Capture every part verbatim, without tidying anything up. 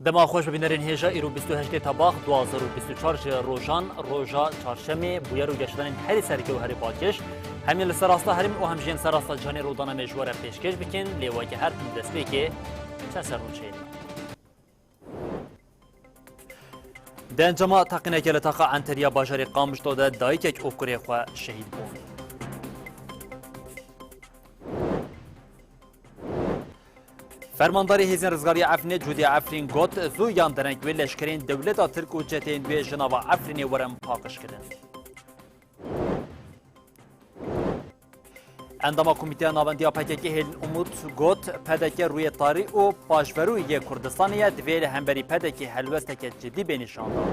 Dema xweş bi bînerên hêja, îro bîst û heştê Tebax du hazar û bîst û çar ji rojan, roja çarşemê, bûyer û geşedanên herî sereke û herî balkêş. Hem yên li ser rasta herêm û hem jî yên li ser rasta cîhanê rûdana me ji we re pêşkêş bikin, lê weke her tim destpêkê çend sernûçeyên me. Di encama teqîneke li taxa Enteriya bajarê Qamişlo de dayikek û kurê xwe şehîd bûn. Fermandarê Hêzên Rizgariya Efrînê Cûdî Efrîn got, zû yan dereng wê leşkerên dewleta Tirk û çeteyên wê ji nava Efrînê werin paqijkirin. Endama Komîteya Navendiya P K K Hêlîn Umut got, P D K rûyê tarî û paşverû yê Kurdistanê ye, divê li hemberî P D K helwesteke cidî bê nîşandan.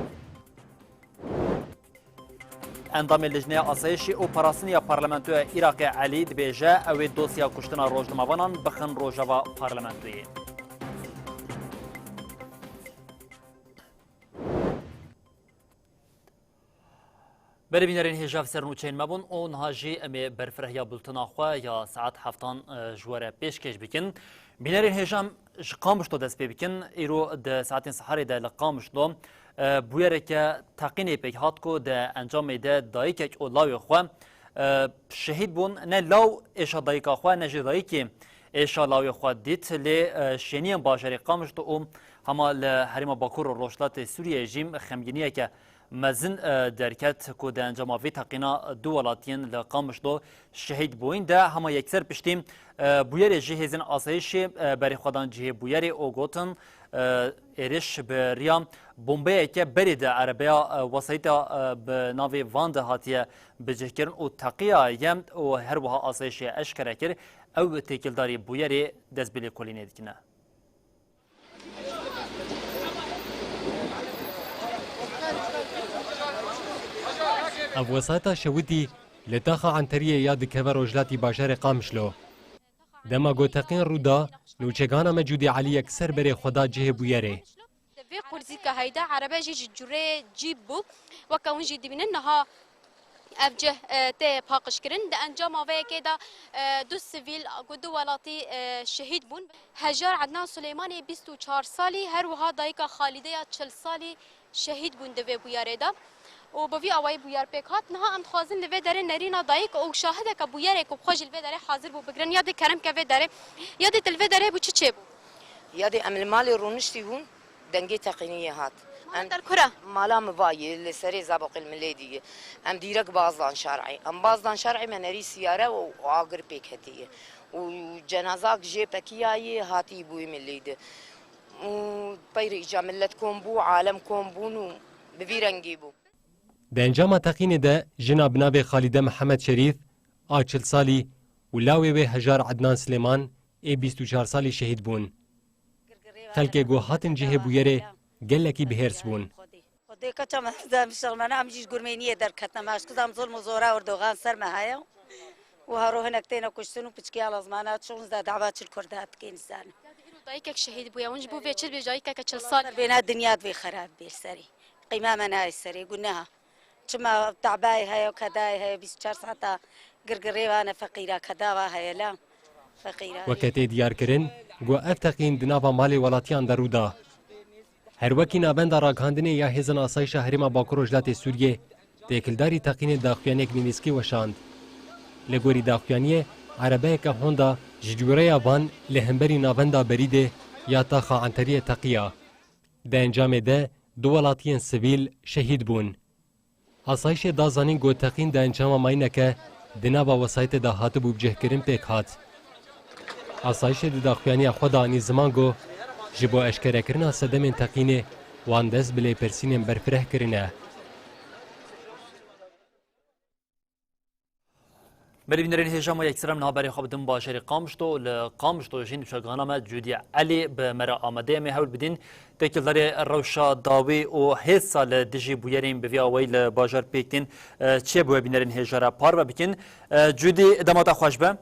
Endamê Lijneya Asayişê û Parastinê ya Parlamentoya Iraqê Elî dibêje, ew ê dosya kuştina rojnamevanan bixin rojeva parlamentoyê. Berê bînerên hêja, ev sernûçeyên me bûn û niha jî em ê berfirehiya bultena xwe ya saet heftan, e, ji we re pêşkêş bikin. Bînerên hêja, em ji Qamişlo dest pê bikin. Îro di saetên siharê de li Qamişlo, e, bûyereke teqînê pêk hat ku di encamê de dayikek û lawê xwe, e, şehîd bûn. Ne law êşa dayika xwe, ne jî dayikê êşa lawê xwe dît. Lê, e, şêniyên bajarê Qamişlo û hema li herêma Bakur û Rojhilatê Sûriyeyê jî xemgîniyeke mezin, e, derket ku di encama vê teqîna du welatiyên li Qamişlo şehîd bûyîn de hema yekser piştî, e, bûyerê ji hêzên asayişê, e, berê xwe dan cihê bûyerê û gotin, e, êrîş bi riya bombeyeke berê di erebeya, e, wesayîta, e, bi navê van de hatiye bicihkirin û teqiyaye û her wiha asayişê eşkere kir, ew têkildarî bûyerê dest bi lêkolînê dikine. Ev wesayeta şewitî li taxa Enteriyê ya dikeve rojhilatî bajarê Qamişlo. Dema ku teqîn rû da, nûçegana me Cûdî Elî yekser berê xwe da cihê bûyerê. Di vê qurzîka heyde erebe jî ji curê cî bû. Weke hûn jî dibînin niha ev cih, e, tê paqijkirin. Di encama vê yekê de, e, du sivîl ku du welatî, e, şehîd bûn. Hejar Ednan Suleymanê bîst û çar salî, her wiha dayika Xalîde ya çil salî şehîd bûn di vê bûyerê de. Û bi vî awayî bûyer pêk hat. Niha em dixwazin li vê derê nerîna dayik û şahideke bûyerê ku bi xwe jî li vê derê hazir bû bigirin. Yadê kerem ke vê derê. Yadê tu li vê derê bû çi çêbû? Yadê em li malê rûniştî bûn. Dengê teqîniyê hat. Mala te li kura? Mala min va ye, li serê zaboqê li min lê dî ye. Em dîrek baz dan şer'ê. Em baz dan şer'ê, me nerî siyare û agir pê ketiye. Û cenazak jê pekiyaye, hatî bûyî min lê di. Û peyre îca millet kom bû, alem kom bûn û bi vî rengî bû. Di encama teqînê de jina bi navê Xalîde Mihemed Şerîf a çil salî û lawê wê Hejar Ednan Silêman ê bîst û çar salî şehîd bûn. Xelkê ku hatin cihê bûyerê gelekî bi hêrs bûn. Xwedê keça me zem şixmene, em jî ji gurmêniyê derketine. Me ji kizam zulm û zora Erdogan ser me heye. Û hero hinek têne kuştin û piçkiya lazmana çûn ze dava çil Kurda dikên zanin. Yadê îro dayikek şehîd bûye. Hûn ji bo vê çi dibêje, dayikeke çil sal? Ser vêna dinya divê xerab bê serê. Qîma me nayê serê, guneha. Çima tebayê heye, kedayê heye, bîst û çar saeta girgirê vane feqîra, keda va heye la. Feqîra. Weke tê diyarkirin, ku ev teqîn di nava malê welatiyan de rû da. Her wekî navenda ragihandinê ya Hêzên Asayişa Herêma Bakur Rojhilatê Sûriyê, têkildarî teqînê daxuyaniyek nivîskî weşand. Li gorî daxuyaniyê, erebeyeke Honda ji cûreya van li hemberî navenda Berîdê ya taxa Enteriyê teqiya. Di encamê de du welatiyên sivîl şehîd bûn. Asayişê da zanîn ku teqîn di encama mayîneke di nava wesayîtê de hatibû bicihkirin pêk hat. Asayişê di daxuyaniya xwe de anî ziman ku ji bo eşkerekirina sedemên teqînê wan dest bi lêpirsînên berfireh kirine. Berî bînerên hêja me, yekser em niha berê xwe bidin bajarê Qamişlo. Li Qamişlo jî nûçegana me Cûdî Elî bi me re amade ye. Em ê hewl bidin têkildarê rewşa dawî û hêsa li dijî bûyerên bi vî awayî li bajar pêk tên, e, çêbûye bînerên hêja re parve bikin. E, Cûdî, dema te xweş be.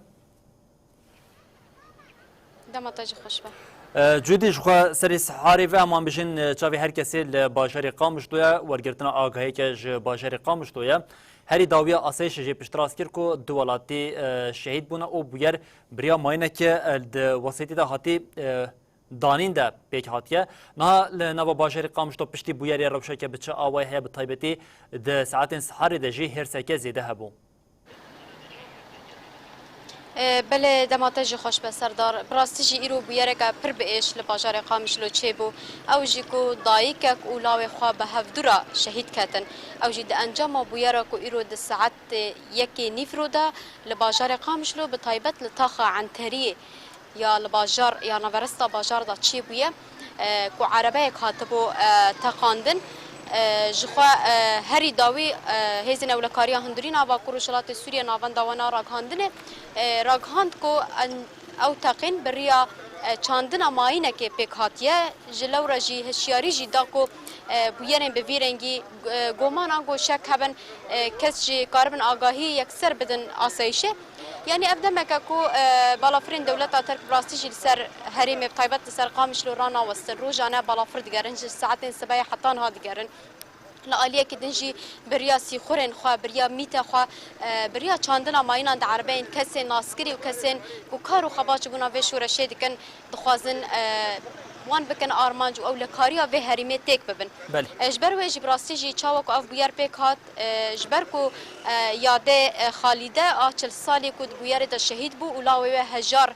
Dema te jî xweş be. E, Cûdî, ji xwe serê siharê ve, em wan bijin, e, çavê her kesê li bajarê Qamişlo ye, wergirtina agahiyeke ji bajarê Qamişlo ye. Herî dawiya asayişê jê piştrast kir ku du welatî, e, şehîd bûne û bûyer bi riya mayîneke, e, di wesayîtê de hatî, e, danîn de pêk hatiye. Niha li nava bajarê Qamişlo piştî bûyerê rewşeke bi çi awayî heye, bi taybetî di saetên siharê de jî hêrseke zêde hebû. E, belê, dema te jî xweş be, Serdar. Bi rastî jî îro bûyereke pir bi êş li bajarê Qamişlo çêbû. Ew jî ku dayikek û lawê xwe bi hevdû re şehîd ketin. Ew jî di encama bûyera ku îro di saetê yekê nîvro de li bajarê Qamişlo, bi taybet li taxa Enteriyê ya li bajar, ya naveresta bajar de çêbûye, e, ku erebeyek hatibû, e, teqandin. E, ji xwe, e, herî dawî, e, hêzên ewlekariya hundirîn a Bakur Rojhilatê Sûriye navenda wan a ragihandinê, e, ragihand ku en-, ew teqîn bi riya, e, çandina mayînekê pêk hatiye. Ji lewra jî hişyarî jî da ku, e, bûyerên bi vî rengî, e, goman ango şek hebin, e, kes jî karibin agahî yekser bidin asayîşê. Yanî ev demeke ku, e, balafirên dewleta Tirk bi rastî jî li ser herêmê, bi taybet li ser Qamişlo ranawestin. Rojane balafir digerin, ji saetên sibehê heta niha digerin. Li aliyekî din jî bi riya sîxurên xwe, bi riya mîte xwe, e, bi riya çandina mayînan di erebeyên kesên naskirî û kesên ku kar û xebat ji bona vê şoreşê dikin, dixwazin, e, wan bikin armanc û ewlekariya vê herêmê têk bibin. Belê. E, ji ber wê jî bi rastî jî çawa ku ev bûyer pêk hat, e, ji ber ku, e, yadê, e, Xalîde a çil salî ku di bûyerê de şehîd bû û lawê wê hejar,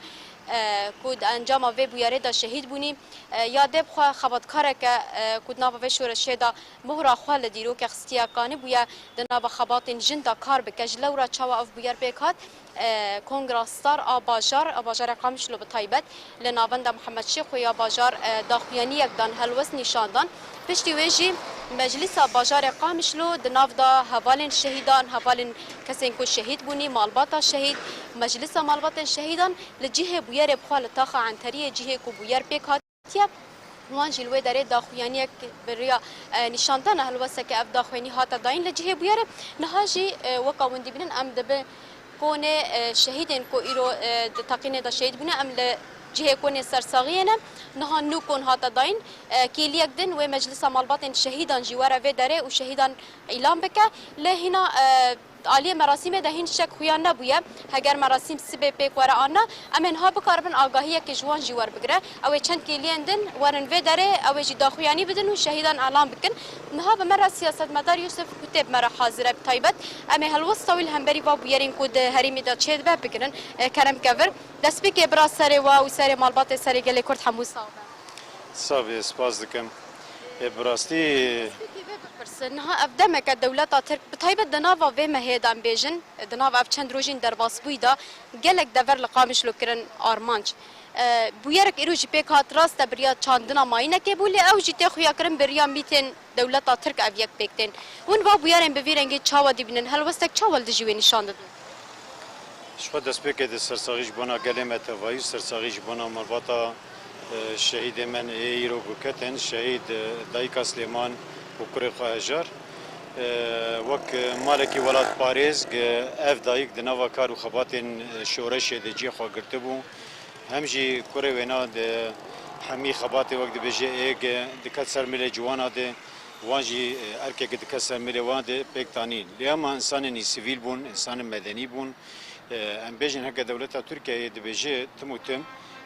e, ku di encama vê bûyerê de şehîd bûnî, e, yadê bi xwe xebatkareke, e, ku di nava vê şoreşê de mohra xwe li dîrokê xistiye, kanî bûye di nava xebatên jin de kar bike. Ji lewra çawa ev bûyer pêk hat, e, Kongra Star a bajar, a bajarê Qamişlo bi taybet, li navenda Mihemed Şêxo ya bajar, e, daxuyaniyek dan, helwest nîşan dan. Piştî wê jî Meclisa Bajarê Qamişlo di nav da hevalên şehîdan, hevalên kesên ku şehîd bûnî, malbata şehîd, Meclisa Malbatên Şehîdan li cihê bûyerê bi xwe li taxa Enteriyê, cihê ku bûyer pêk hat, hatiye. Wan jî li wê derê daxuyaniyek bi riya, e, nîşandana helwesteke ev daxuyanî hate dayîn li cihê bûyerê. Niha jî, e, weka hûn dibînin em dibi konê, e, şehîdên ku îro, e, di teqînê de şehîd bûne, em li cihê konê sersaxiyê ne. Niha nû kon hate dayîn. E, kêliyek din wê Meclisa Malbatên Şehîdan jî were vê derê û şehîdan îlan bike. Lê hîna, e, Aliyê merasîmê de hîn şek xuya nebûye. Heger merasîm sibê pêk were an na, em ê niha bikaribin agahiyekê ji wan jî werbigire. Ew ê çend kêliyên din werin vê derê, ew ê jî daxuyanî bidin û şehîdan elan bikin. Niha bi me re siyasetmedar Yusuf Kutê bi me re hazir e bi taybet. Em ê helwesta wî li hemberî va bûyerên ku di herêmê de çêdibe bigirin. E, kerem ke vir. Destpêkê bira serê we û serê malbatê serê gelê Kurd hemû sax be. Sax bî, spas dikim. E, bi rastî Peki vê bipirsin, niha ev demeke dewleta Tirk, bi taybet di nava vê mehê de em bêjin, di nava ev çend rojên derbasbûyî de gelek dever li Qamişlo kirin armanc. E, bûyerek îro jî pêk hat, rast e, bi riya çandina mayînekê bû, lê ew jî tê xuyakirin bi riya mîtên dewleta Tirk ev yek pêk tên. Hûn va bûyerên bi vî rengî çawa dibînin? Helwestek çawa li dijî wê nîşan didin? Ji xwe destpêkê de sersaxî ji bona gelê me tevayî, sersaxî ji bona malbata, e, şehîdê me ê îro ku ketin, şehîd, e, dayika Silêman û kurê xwe hejar. E, wek, e, malekî welatparêz, e, ev dayik di nava kar û xebatên, e, şoreşê de cihê xwe girtibû. Hem jî kurê wêna di hemî xebatê wek dibêje êg diket ser milê ciwana de, wan jî, e, erkekê diket ser milê wan de pêk tanî. Lê ema însanên sivîl bûn, însanên medenî bûn. E, em bêjin heke dewleta Tirkiyeyê dibêje tim û tim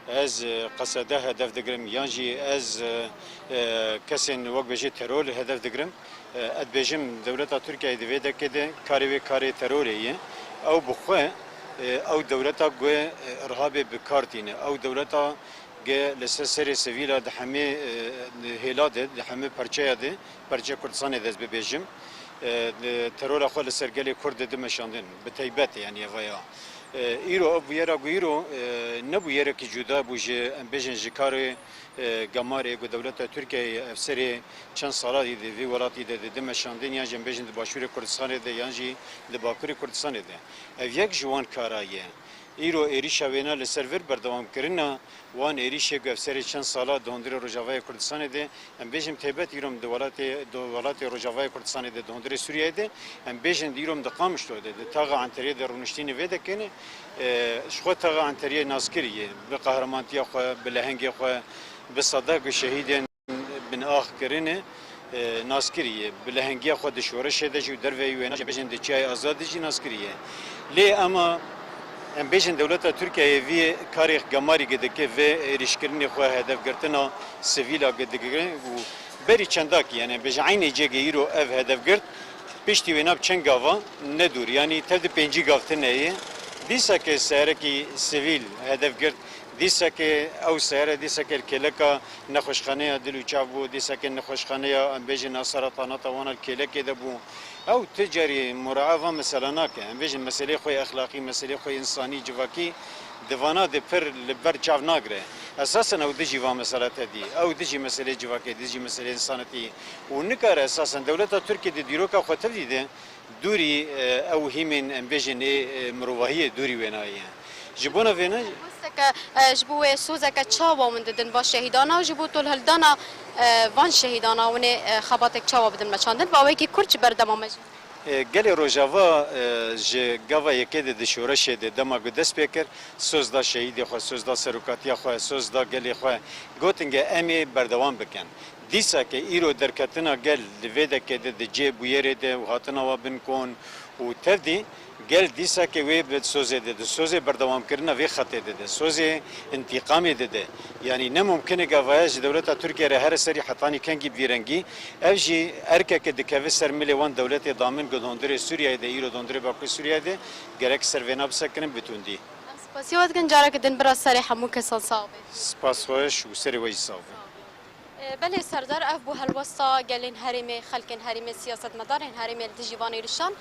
ez, e, qesede hedef digirim yan jî ez, e, e, kesên wek bêje teror hedef digirim. E, ez dibêjim dewleta Tirkiyeyê di vê dekê de karê wê karê terorê ye. Ew bi xwe, e, ew dewleta ku, e, irhabê bi kar tîne. Ew dewleta ge li ser serê sivîla di hemê, e, hêla de, di hemê perçeya de, perçeya Kurdistanê de ez bibêjim, e, di terora xwe li ser gelê Kurd de dimeşandin. Bi taybet, yanî, evaya. E, îro ev bûyera ku îro, e, ne bûyerekî cuda bû ji, em bêjin, ji karê, e, gemarê ku dewleta Tirkiyeyê ev serê çend sala dî di vî welatî de di dimeşandin, yan jî em bêjin di Başûrê Kurdistanê de, yan jî di Bakurê Kurdistanê de. Ev yek ji wan kara ye. Îro êrîşa wêna li ser vir berdewam kirina wan êrîşê ku ev serê çend sala di hundirê Rojavayê Kurdistanê de, em bêjin taybet îro em di welatê, di welatê Rojavayê Kurdistanê de, di hundirê Sûriyeyê de, em bêjin îro em di Qamişlo de, di taxa Enteriyê de rûniştînê vê dekene, e, ji xwe taxa Enteriyê naskirî ye, bi qehremantiya xwe, bi lehengê xwe, bi sedek bi şehîdên bin ax kirine, e, naskirî ye. Bi lehengiya xwe di şoreşê de jî û derveyî wêna jî bêjin di Çiyayê Azadî jî naskirî ye. Lê ema Em bêjin dewleta Tirkiyeyê vê karê gemarî dike, vê êrîşkirinê xwe hedefgirtina sivîla dike û berî çendakî, yani bêje eynê cegê îro ev hedef girt, piştî wê nav çend gava ne dûr, yani tev di pêncî gav tine ye. Dîseke serekî sivîl hedef girt, dîseke ew sere, dîseke kêleka nexweşxaneya dil û çav bû, dîseke nexweşxaneya, em bêjin, a seratanata wana li kêlekê de bû. Ew ti carî murae van mesela nake. Em bêjin meselê xwe exlaqî, meselê xwe însanî, civakî di vana de pir li ber çav nagire. Esasen ew dijî van mesela tevdî. Ew dijî meselê civakê, dijî meselê însanetî. Û nikare esasen dewleta Tirkiyê di dîroka xwe tevdî de dûrî, e, ew hîmên, em bêjin, ê, e, mirovahiyê dûrî wênayê ye. Ji bona vêne Seke, e, ji bo wê sozeke çawa hûn didin va şehîdana û ji bo tolhildana, e, van şehîdana hûn ê, e, xebatek çawa bidin meçandin? Va wekî kurt ji berdema me jî. E, gelê Rojava, e, ji gava yekê de di şoreşê de dema ku dest pê kir, soz da şehîdê xwe, soz da serokatiya xwe, soz da gelê xwe. Gotin ge em ê berdewam bikin. Dîsa ke îro derketina gel li vê dekê de di cê bûyerê de û hatina wa bin kon û tevdî, gel dîsa ke wê bi sozê dide, sozê berdewamkirina vê xetê dide, sozê întîqamê dide. Yanî ne mumkin e gavaya ji dewleta Tirkiye re here serî hetanî kengî bi vî rengî, ev jî erkeke dikeve ser milê wan dewletê damin ku di hundirê Sûriyeyê de, îro di hundirê Bakurê Sûriyeyê de, gerek ser vêna bisekirin, bitûndî. Em spasiya we dikin, careke din bira serê hemû kesan sax be. Spas xweş û serê we jî sax be. E, belê Serdar, ev bû helwesta gelên herêmê, xelkên herêmê, siyasetmedarên herêmê li dijî van êrişan.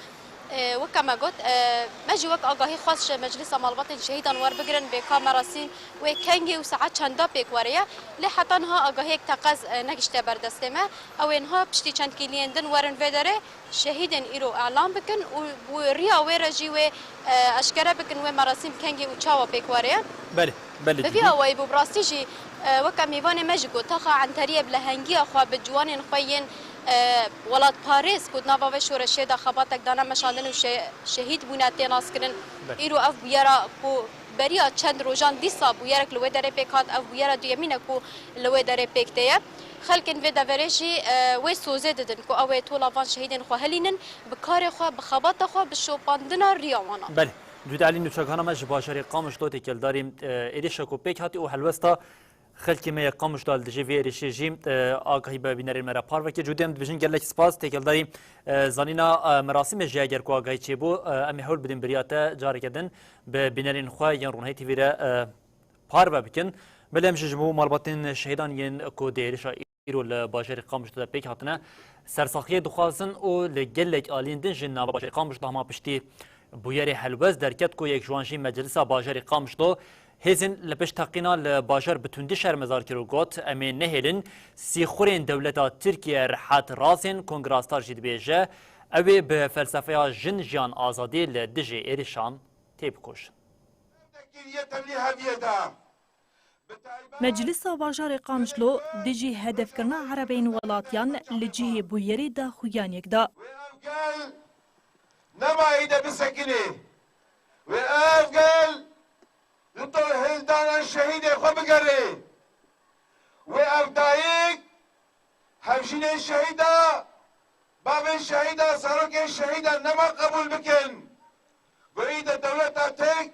E, weke me got, e, me jî wek agahî xwest ji Meclisa Malbatên Şehîdan werbigirin, bê ka merasîm wê kengê û saet çenda pêk were ye. Lê heta niha agahiyek teqez, e, negişte ber destê me. Ew ê niha piştî çend kîliyên din werin vê derê. Şehîdên îro elan bikin û bi riya wê re jî wê, e, eşkere bikin, wê merasîm kengê û çawa pêk were ye. Belê, belê. Bi vî awayî bû, bi rastî jî, e, weke mêvanê me jî got, taxa Enteriyê bi lehengiya xwe, bi ciwanên xwe yên, e, welatparêz ku di nava vê şoreşê de xebatek dane meşandin û şe-, şehîd bûne tê naskirin. Belê. Îro ev bûyera ku beriya çend rojan dîsa bûyerek li wê derê pêk hat, ev bûyera duyemîn e ku li wê derê pêk tê ye. Xelkên vê deverê jî, e, wê sozê didin ku ew ê tola van şehîdên xwe hilînin, bi karê xwe, bi xebata xwe, bi şopandina riya wan a. Belê. Dûd Elî, nûçegihana me ji bajarê Qamişlo têkeldarî, e, êrişa ku pêk hatî û helwesta xelkê me yê Qamişlo li dijî vê êrişê jî, e, agahî bi bînerên me re parve kir. Cûdê em dibêjin gelek spas têkeldarî, e, zanîna, e, merasîmê jî eger ku agahî çêbû, e, em ê hewl bidin biriya te careke din bi bînerên xwe yên Ronahî T V re, e, parve bikin. Belê em jî ji bo malbatên şehîdan yên ku di êrişa îro li bajarê Qamişlo de pêk hatine, sersaxiyê dixwazin û li gelek aliyên din jî nava bajarê Qamişlo hema piştî bûyerê helwest derket ku yek ji wan jî Meclisa Bajarê Qamişlo hêzên li pişt teqîna li bajar bi tundî şermezar kir û got, em ê nehêlin sîxurên dewleta Tirkiye rehet razên. Kongra Star jî dibêje, ew ê bi felsefeya jin, jiyan, azadî li dijî êrişan têbikoşin. Meclisa Bajarê Qamişlo dijî hedefkirina erebeyên welatiyan li cihê bûyerê daxuyaniyek da. Wê ev gel nema êdî bisekinê. Wê ev gel li tolhildana şehîdê xwe bigerê. Wê ev dayik hevjînên şehîda, bavên şehîda, zarokên şehîda nema qebûl bikin. Ku êdî dewleta Tirk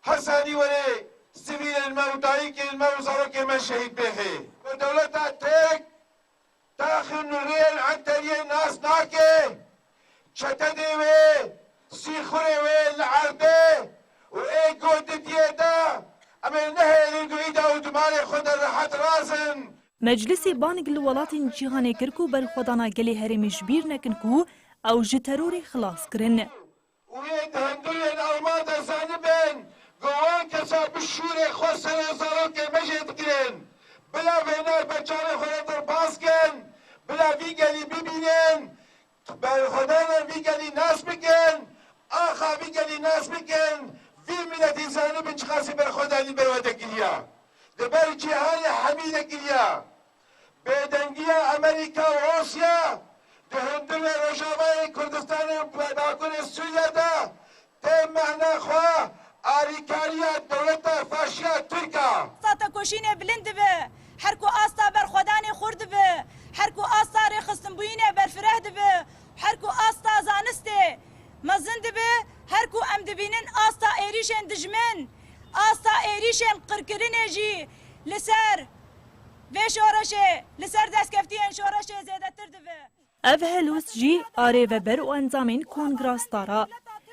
her sanî were sivîlên me û dayikên me û zarokên me şehîd bêxê. Ku dewleta Tirk taxên û rêyên Enteriyê nas nake, çetedê wê, sîxurê wê li erdê û ê ku didiyê de, em ê nehêlin ku êdî û di malê xwe de rehet razin. Meclisê bang li welatên cîhanê kir ku berxwedana gelê herêmê ji bîr nekin ku ew ji terorê xilas kirin. Û yê di hundirên Alman de zanibin, ku wan kesa bi şûrê xwe serê zarokê me jê digirin. Bila vêner ber çavê xwe re derbas kin, bila vî gelî bibînin, berxwedana vî gelî nas bikin, axa vî gelî nas bikin, vî miletî zanibin çiqasî berxwedanî ber we de kiriya. Di ber cîhanê hemî de kiriya. Bêdengiya Amerîka û Rûsya di hundirê rojavayê Kurdistanê û Bakurê Sûriye de tê mehna xwe alîkariya dewleta faşî ya Tirk a. Asta tekoşînê bilind dibe, her ku asta berxwedanê xurt dibe, her ku asta rêxistinbûyînê berfireh dibe, her ku asta zanistê mezin dibe, her Ku em dibînin asta êrîşên dijmin, asta êrîşên qirkirinê jî li ser vê şoreşê, li ser destkeftiyên şoreşê zêdetir dibe. Ev helûst jî a rêveber û endamên Kongra Stara.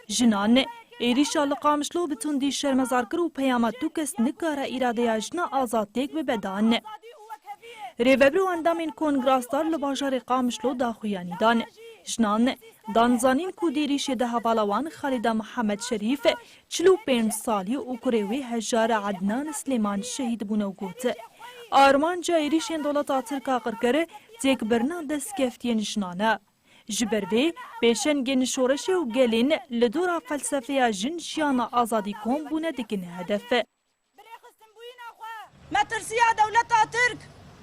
Jinan êrîşa li Qamişlo bi tundî şermezar kir û peyama tu kes nikare îradeya jina azad têk bibe dan. Rêvebir û endamên Kongra Star li bajarê Qamişlo daxuyanî dan. Jinan dan zanîn ku di êrîşê de hevala wan Xalîda Mihemed Şerîf, çil û pênc salî û kurê wê hejar Ednan Silêman şehîd bûne û got, armanca êrîşên dewleta Tirk a qirkir têkbirina destkeftiyên jinan e. Ji ber vê, pêşengên şoreşê û gelên li dora felsefeya jin, jiyana, azadî kom bûne dikin hedef. Metirsiya dewleta Tirk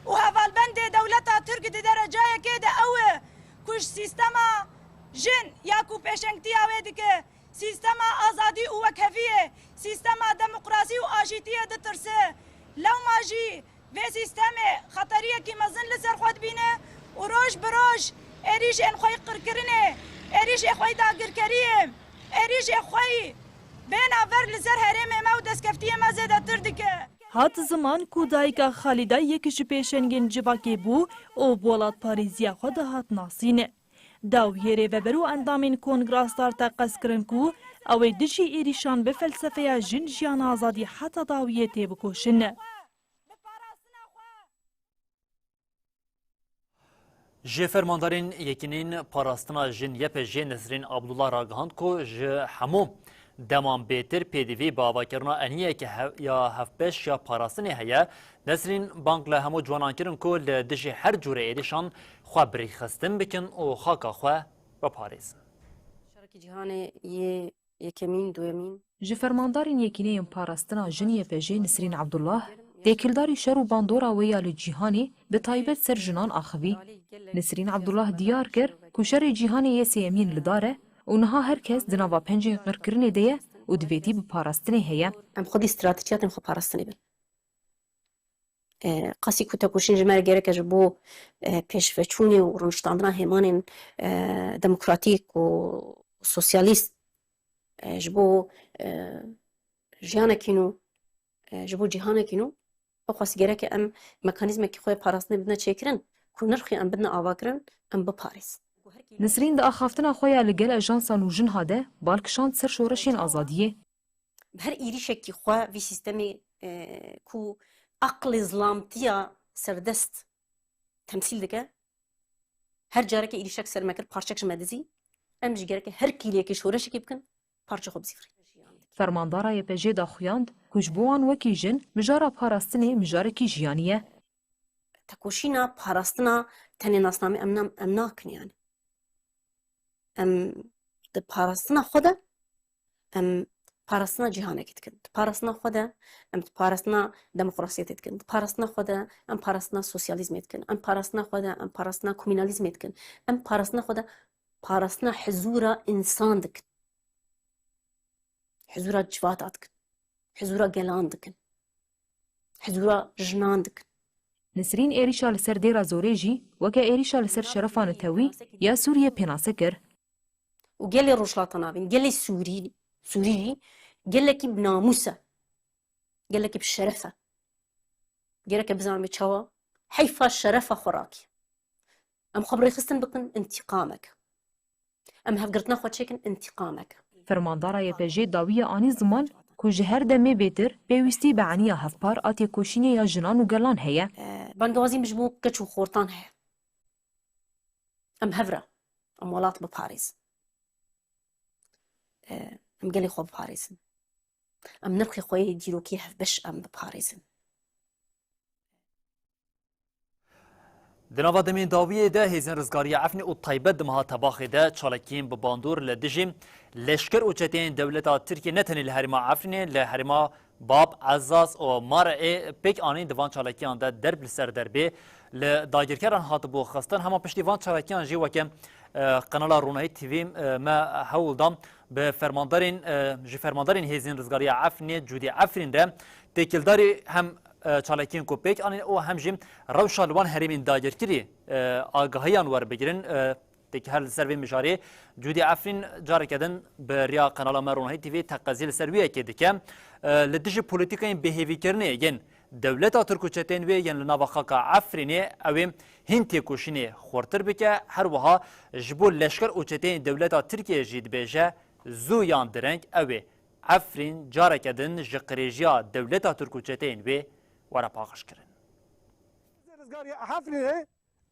û hevalbendê dewleta Tirk di derecayekê de ew e ku ji sîstema jin ya ku pêşengtiya wê dike, sîstema azadî û wekheviyê, sîstema demokrasî û aşîtiyê ditirse. Lewma jî vê sîstemê xeteriyekî mezin li ser xwe dibîne û roj bi roj êrîşên xwe yî qirkirinê, êrîşê xwe yî dagirkeriyê, êrîşê xwe yî bêhna ver li ser herêmê me û destkeftiyê me zêdetir dike. Hat ziman ku dayika Xalîda yek ji pêşengên civakê bû û bi welatparêziya xwe de hat nasîn. Dawiyê rêveber û endamên Kongra Star teqez kirin ku ew ê dijî êrîşan bi felsefeya jin, jiyan, azadî heta dawiyê têbikoşin. Ji fermandarên Yekîneyên Parastina Jin, Y P J, Nesrîn Abdullah ragihand ku ji hemû deman bêtir pêdivî bi avakirina eniyeke hev-, ya hevbeş ya parastinê heye. Nesrîn bang li hemû ciwanan kirin ku li dijî her cûre êrîşan xwe birêxistin bikin û xaka xwe biparêzin. Şerekî cîhanê yê yekemîn, duyemîn. Ji fermandarên Yekîneyên Parastina Jin Y P J Nisrîn Abdullah, têkildarî şer û bandora wê ya li cîhanê, bi taybet ser jinan axivî. Nisrîn Abdullah diyar kir ku şerê cîhanê yê sêyemîn li dar e û niha her kes di nava pencên qirkirinê de ye û divêtî bi parastinê heye. Em xwedî stratejiyatên xwe parastinê bin. E, qasî ku tekoşîn ji me re gerek e ji bo, e, pêşveçûnê û rûniştandina hêmanên, e, demokratîk û sosyalîst, e, ji bo, e, jiyanekî nû, e, ji bo cîhanekî nû, ew qasî gerek e em mekanîzmekî xwe yê parastinê bidine çêkirin, ku nirxî em bidine avakirin, em biparêzin. Nisrîn di axaftina xwe ya li gel ajansan û jinha de bal kişand ser şoreşên azadiyê. Bi her êrîşekî xwe vî sîstemê, e, ku aqlê zilamtiya serdest temsîl dike, her carekê êrîşek ser me kir, parçek ji me dizî, em jî gereke her kîliyekê şoreşekê bikin, parçe xwe bizîvirîn. Fermandara Y P J daxuyand ku ji bo wan wekî jin mijara parastinê mijarekî jiyanî ye. Tekoşîna parastina tenê nasnamê em na-, em nakin yani. Em di parastina xwe de, em parastina cîhanekê dikin. Di parastina xwe de, em di parastina demokrasiyetê dikin. Di parastina xwe de, em parastina sosyalîzmê dikin. Em parastina xwe de, em parastina komînalîzmê dikin. Em parastina xwe de, parastina hizûra însan dikin. Hizûra civata dikin. Hizûra gelan dikin. Hizûra jinan dikin. Nisrîn êrîşa li ser dêra zorê jî weke êrîşa li ser şerefa netewî ya Sûriyê pênase kir. Û gelê Rojhilata Navîn, gelê Sûrî, Sûrî jî gelekî bi namûs e. Gelekî bi şeref e. Gereke bizanibê çawa heyfa şerefa xwe rakî. Em xwe bi rêxistin bikin, întîqamek. Em hevgirtina xwe çêkin, întîqamek. Fermandara Y P J dawiye anî ziman ku ji her demê bêtir pêwîstî bi eniya hevpar a têkoşînê ya jinan û gelan heye. E, bangewazî min ji bo keç û xortan heye. Em hev re, em welat biparêzin. E, em gelê xwe biparêzin. Em nirxê xwe yê dîrokî hevbeş em biparêzin. Di nava demên dawiyê de hêzên rizgariya Efrînê û taybet di meha Tebaxê de çalakiyên bi bandor li dijî leşker û çeteyên dewleta Tirkiyê ne tenê li herêma Efrînê, li herêma Bab, Ezaz û Marê pêk anîn. Di van çalakiyan de derb li ser derbê li dagirkeran hatibû xistin. Hema piştî van çalakiyan jî weke, e, Kanala Ronahî T V, e, me hewl da bi fermandarên, e, ji fermandarên hêzên rizgariya Efrînê, Cûdî Efrîn re têkildarî hem, e, çalakiyên ku pêk anîn û hem jî rewşa li wan herêmên dagirkirî, e, agahiyan werbigirin. E, Her li ser vê mijarê Cûdî Efrîn careke din bi riya kanala me Ronahî T V teqezî li ser wî yekê dike. E, li dijî polîtîkayên bêhêvîkirinê yên dewleta Tirk û çeteyên wê yên li nava xaka Efrînê ew ê hîn têkoşînê xurtir bike. Her wiha ji bo leşker û çeteyên dewleta Tirkiyê jî dibêje, zû yan direng ew ê Efrîn careke din ji qirêjiya dewleta Tirk û çeteyên wê were paqijkirin. Rizgarî Efrînê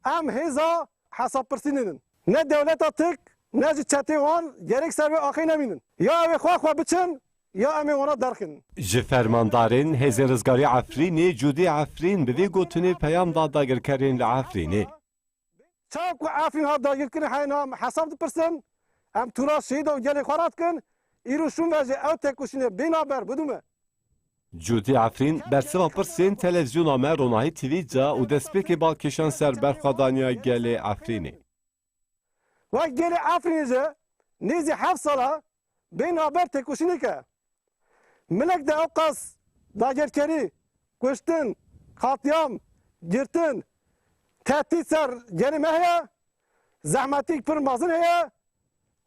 em hêza hesabpirsînê din. Ne dewleta Tirk, ne jî çetê wan gerek ser vê axê nemînin. Ya ew ê xwe xwe biçin, ya em ê wana derxînin. Ji fermandarên Hêzên Rizgarî Efrînê Cûdî Efrîn bi vî gotinê peyam da dagirkerên li Efrînê. Çawa ku Efrîn hat dagirkirin heyna em hesab dipirsin, em tûra şehîda û gelê xwe radikin, îro şûn ve jî ew têkoşînê bê navber bidûme. Cûdî Efrîn bersiva pirsên televîzyona me Ronahî T V da û destpêkê balkêşan ser berxwedaniya gelê Efrînê. Wek gelê Efrînê jî nêzî heft sala bê navber têkoşînê ke. Milek de ewqas dagirkerî, kuştin, qatlîam, girtin, tehdît ser gelê me heye, zehmetîk pir mezin heye,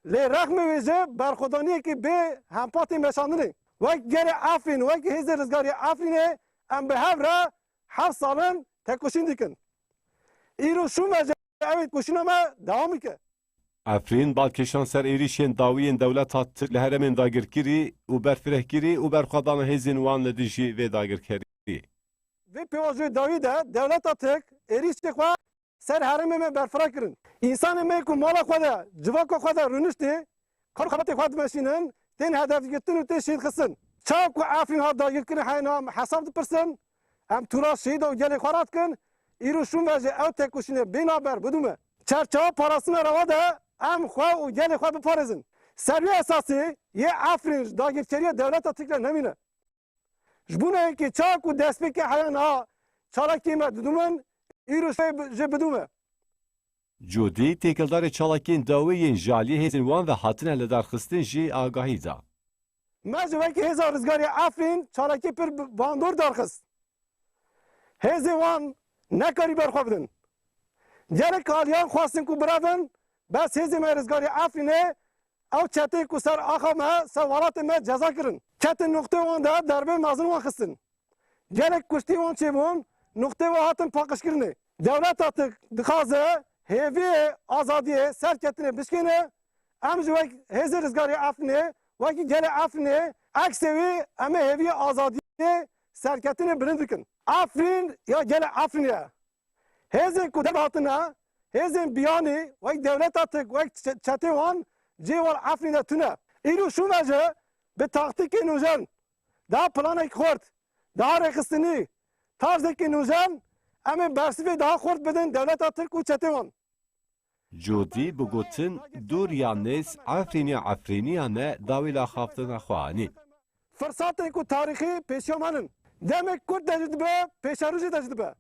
lê rexmê wê ji berxwedaniyekî bê hempatê meşandinê. Wek gelê Efrîn, wek hêzê rizgarî Efrînê em bi hev re heft sal in têkoşîn dikin. Îro şûn ve jî ew ê têkoşîna me dewam bike. Efrîn balkêşan ser êrîşên dawî yên dewleta Tirk li herêmên dagirkirî û berfirehkirî û berxwedana hêzên wan li dijî vê dagirkeriyê. Vê pêvajoyê dawî de dewleta Tirk êrîşê xwe ser herêmê me berfireh kirin. Însanê me ku mala xwe de, civaka xwe de rûniştê, kar û xebatê xwe dimeşînin, tên hedefgirtin û tên şehîdxistin. Çawa ku Efrîn hat dagirkirin heyna em hesab dipirsin, em tûra şehîda û gelê xwe radikin, îro şûn ve jî ew têkoşînê bê navber bidûme. Çerçewa parastina rewa de em xwe û gelê xwe biparêzin. Ser wê esasê yê Efrîn ji dagirkeriya dewleta Tirk re nemîne. Ji bo neyekê çawa ku destpêkê heya niha çalakiyê me didûmin, îro şê bi-, jê bidûme. Cûdî, têkildarê çalakiyên dawî yên ji aliyê hêzên wan ve hatine lidarxistin jî agahî da. Me ji wekî hêza rizgarê Efrîn çalakiyê pir bi-, bandor darxist. Hêzê wan nekarî berxwe bidin. Gelek aliyan xwestin ku birevin, bes hêzê me rizgarê Efrînê ew çeteyê ku ser axa me, ser welatê me ceza kirin. Ketin nuqtê wan de derbê mezin wan xistin. Gelek kuştî wan çêbûn, nuqtê wan hatin paqijkirinê. Dewleta Tirk dixwaze hêviyê azadiyê serketinê bişkêne, em ji wek hêzê rizgarê Efrînê, wekî gelê Efrînê, eksê wî em ê hêviyê azadiyê serketinê bilind bikin. Efrîn ya gelê Efrînê ye. Hêzên ku derhatine, hêzên biyanî wek dewleta Tirk, wek çe-, çetê wan cihê wan Efrîn de tune. Îro şûn ve jî bi taktîkê nûjen, daha planek xurt, daha rêxistinî, tarzekî nûjen, em ê bersivê daha xurt bidin dewleta Tirk û çetê wan. Cûdî bi gotin, dûr yan nêz, Efrîn ya Efrînî ya me dawî li axaftina xwe anî. Firsatên ku tarîxî pêşiya me nin. Demê kurt de jî dibe, pêşerojê de jî dibe.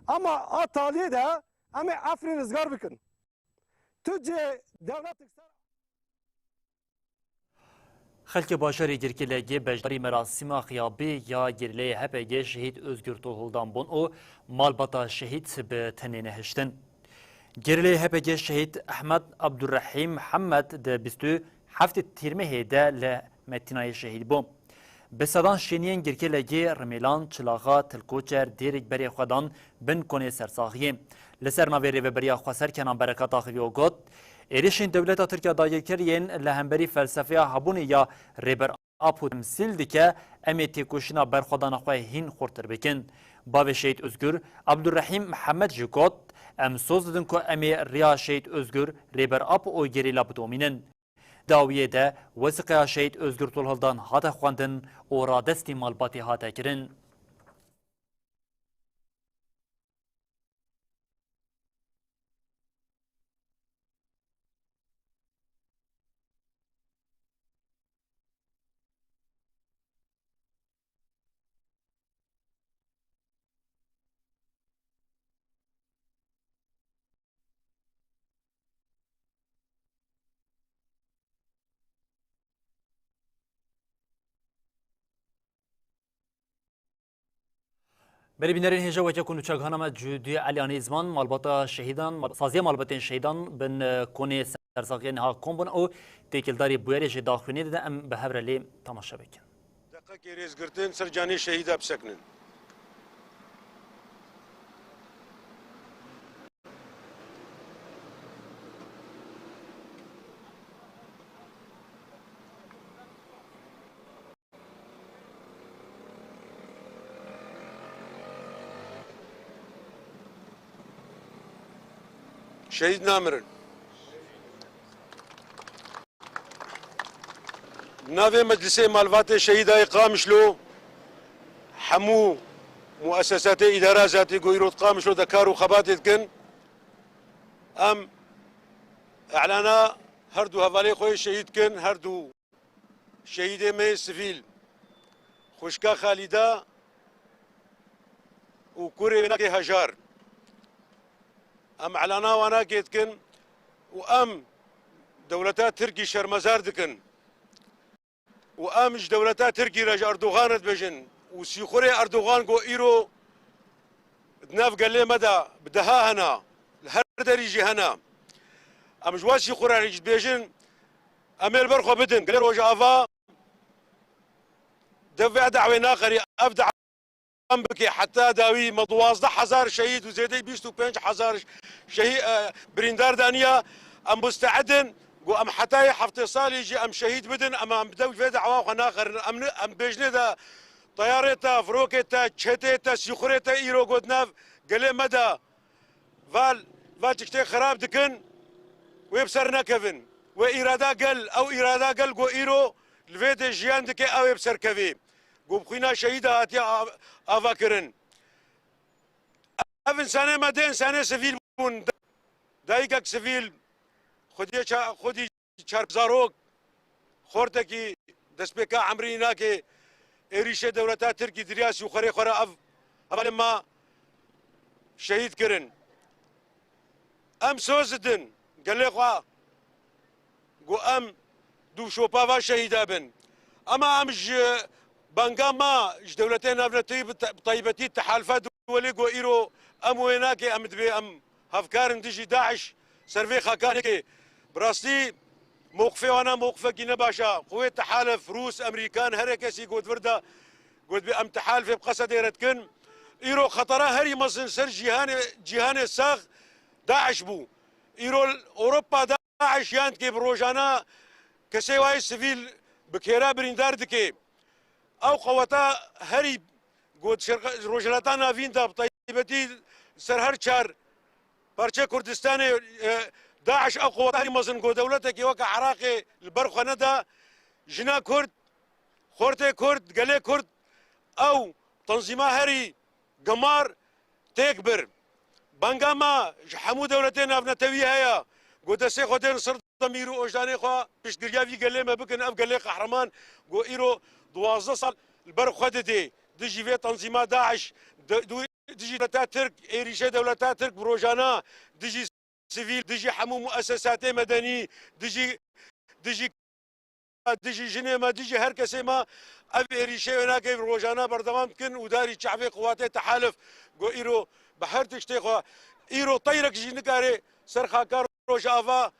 Ama a taliyê de em ê Efrîn rizgar bikin. Tu cihê dewletek ser. Xelkê bajarê Girkêlekê beşdarî merasîma xiyabê ya gerîleyê H P G şehîd Ozgur Tolhildan bûn û malbata şehîd bi tenê nehiştin. Gerîleyê H P G şehîd Ehmed Abdurrehîm Mihemed di bîst û heftê Tîrmehê de li Metînayê şehîd bû. Bi sedan şêniyên Girkêlekê, Rimêlan, Çilaxa, Tilkoçer, Dêrik berê xwe dan bin konê sersaxiyê. Li ser navê Rêveberiya Xweser Kenan Berekat axivî û got, êrişên dewleta Tirk ya dagirker yên li hemberî felsefeya hebûnê ya Rêber Apo temsîl dike, em ê têkoşîna berxwedana xwe hîn xurtir bikin. Bavê Şehîd Ozgur, Abdurrehîm Mihemed jî got, em soz didin ku em ê riya Şehîd Ozgur, Rêber Apo û gerîla bidomînin. Dawiyê de wesîqeya Şehîd Ozgur Tolhildan hate xwendin û radestî malbatê hate kirin. Belê bînerên hêja, weke ku nûçegihana me Cûdî Elî anî ziman, malbata şehîdan, mal-, saziya malbatên şehîdan bin, e, konê sersaxiyê niha kom bûn û têkildarî bûyerê jê daxuyaniyê dide, em bi hev re lê temaşe bikin. Deqekê rêzgirtin ser canê şehîda bisekinin. Şehîd namirin. Navê Meclisê Malbatê Şehîdayê Qamişlo, hemû muesesatê îdara zatî ku îro di Qamişlo de kar û xebatê dikin, em îlana her du hevalê xwe yê şehîd dikin, her du şehîdê me yê sivîl, xwişka Xalîda û kurê wênakê Hejar. Em îlana wanakê dikin û em dewleta Tirkî şermezar dikin û em ji dewleta Tirkî re, ji Erdogan re dibêjin û sîxurê Erdogan ku îro di nav gelê me de bi deha hene, li her derî jî hene. Em ji wan sîxura re jî dibêjin, em ê li ber xwe bidin. Gelê Rojava dev vê dawê naxerî, ev dawa dewam bike heta dawî. Me duwazdeh hezar şehîd û zêdeyî bîst û pênc hezar şehî-, e, birîndar daniya. Em musteid in ku em hetayê heftê salî jî em şehîd bidin, em, em bi dev vê dawa xwe naxerin. Em ni-, em bêjinê de teyarê te, firokê te, çetê te, sîxurê te îro got nav gelê me de val, val tiştê xirab dikin, wê bi ser nekevin. Wê îrada gel, ew îrada gel ku îro li vê de jiyan dike, ew ê bi ser kevê. Ku bi xwîna şehîda hatiye av-, ava kirin. Ev însanê me dê însanê sivîl bûn. Dayikek sivîl, xwediyê ça-, xwedî çar zarok, xortekî destpêka emrî nake êrîşê dewleta Tirkî diriya sîxurê xwe re ev hevalên me şehîd kirin. Em soz didin gelê xwe ku em dû şopa va şehîda bin. Ema em ji banga me ji dewletê navnetewî bi te-, bi taybetî Tehalifa Duwelî ku îro em wê nake, em dibê em hevkarin dijî DAIŞ ser vê xakanekê. Bi rastî mewqifê wana mewqifekî ne baş e. Xwê Tehalif, Rûs, Emerîkan, her kesî got vir de, got bi em Tehalifê bi Qesedê re dikin. Îro xetera herî mezin ser cîhanê, cîhanê sax DAIŞ bû. Îro Ewropa DAIŞ yan dike bi rojana kesê wayê sivîl bi kêra birîndar dike. Ew qeweta herî got şerq-, Rojhilata Navîn de bi taybetî ser her çar parçe Kurdistanê, e, DAIŞ ew qeweta herî mezin got dewletekî weke Iraqê li ber xwe neda. Jina Kurd, xortê Kurd, gelê Kurd, ew tenzîma herî gemar têk bir. Banga me ji hemû dewletên navnetewî heye ku destê xwe dên ser demîr û ojdanê xwe, piştgiriya vî gelê me bikin. Ev gelê qehreman ku îro duwazdeh sal li ber xwe didê dijî vê tenzîma DAIŞ, di-, du-, dijî dewleta Tirk, êrîşê dewleta Tirk bi rojana dijî sivîl, dijî hemû muesesatê medenî, dijî, dijî dijî jinê me, dijî her kesê me ev êrîşê wênakê rojane berdewam dikin û darî çavê qewatê Tehalif ku îro bi her tiştê xwe, îro teyrek jî nikare ser xaka Rojava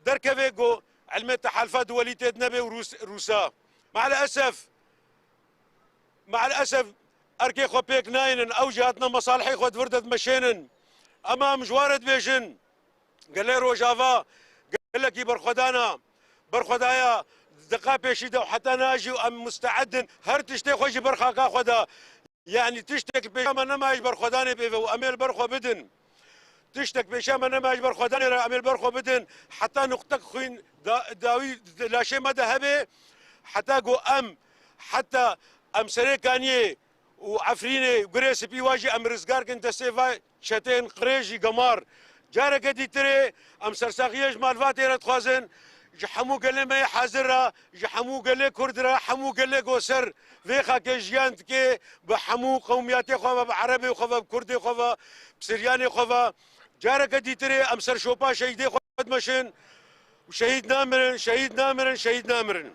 derkeve ku ilmê Tehalifa Duwelî tê de nebe û Rûs-, Rûsa. Meelesef, meelesef erkê xwe pêk nayînin, ew jî hatine mesalihê xwe di vir de dimeşênin. Ema em ji wan re dibêjin, gelê Rojava gelekî berxwedana, berxwedaya deqa pêşî de û heta niha jî em musteid in her tiştê xwe ji ber xaka xwe de. Yanî tiştek pêşa me nema ji berxwedanê pê ve û em ê li ber xwe bidin. Tiştek pêşa me nema ji berxwedanê re, em ê li ber xwe bidin. Heta nuqtek xwîn da-, dawî laşê me de hebe, heta ku em, heta em Serê Kaniyê û Efrînê, Gurê Spî wa jî em rizgar kin destê va çeteyên qirêj jî gemar. Careke dîtirê em sersaxiyê ji malbatê re dixwazin, ji hemû gelê me yê hazir re, ji hemû gelê Kurd re, hemû gelê ku ser vê xakê jiyan dike, bi hemû qewmiyatê xwe ve, bi Erebê xwe ve, bi Kurdê xwe ve, bi Siryanê xwe ve, careke dîtirê em ser şopa şehîdê xwe dimeşin û şehîd namirin, şehîd namirin, şehîd namirin.